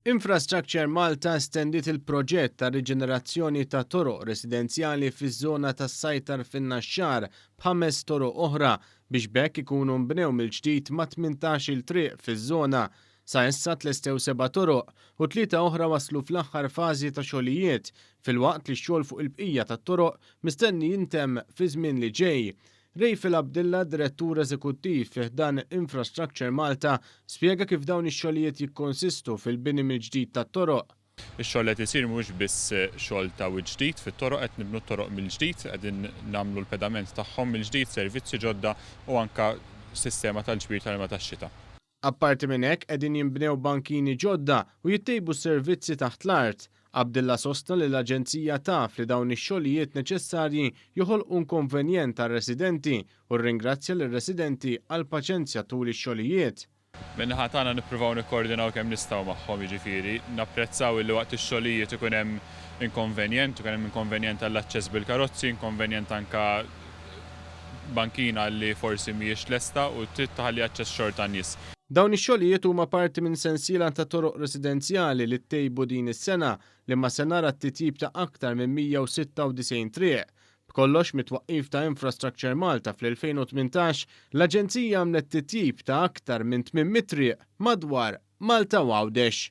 Infrastructure Malta estendiet il-proġett ta' riġenerazzjoni ta' toroq residenzjali fiż-żona tas-Sajtar fin-Naxxar b'ħames toroq oħra biex b'hekk ikunu nbnew mill-ġdid mat-18-il triq fiż-żona. Sa issa tlestew seba' toroq u tlieta oħra waslu fl-aħħar fażi ta' xogħlijiet filwaqt li x-xogħol fuq il-bqija tat-toroq mistenni jintemm fiż-żmien li ġej. Rayfil Abdilla, Direttur Eżekuttiv fi ħdan Infrastructure Malta, spjega kif dawn ix-xogħlijiet jikkonsistu fil-bini mill-ġdid tat-toroq. Ix-xogħol li qed isir mhuwiex biss xogħol ta' wiċċ ġdid fit-toroq, qed nibnu t-toroq mill-ġdid, qegħdin nagħmlu l-pedament tagħhom mill-ġdid, servizzi ġodda u anke sistema tal-ġbir tal-ilma tax-xita. Apparti minn hekk qegħdin jinbnew bankini ġodda u jittejbu s-servizzi taħt l-art. Abdilla sostna li l-aġenzija taf li dawn ix-xogħlijiet neċessarji joħolqu inkonvenjent għar-residenti u rringrazzja lir-residenti għall-paċenzja tul ix-xogħlijiet. Min-naħa tagħna nippruvaw nikkoordinaw kemm nistgħu magħhom, jiġifieri napprezzaw illi waqt ix-xogħlijiet ikun hemm inkonvenjent, ikun hemm inkonvenjent għall-aċċess bil-karozzi, inkonvenjent anke bankina li forsi mhijiex lesta u trid tħalli aċċess xorta għan-nies. Dawn ix-xogħlijiet huma parti minn sensiela ta' toroq residenzjali li ttejbu din is-sena, liema sena rat titjib ta' aktar minn 196 triq. B'kollox, mit-twaqqif ta' Infrastructure Malta fl-2018, l-aġenzija għamlet titjib ta' aktar minn 800 triq madwar Malta u Għawdex.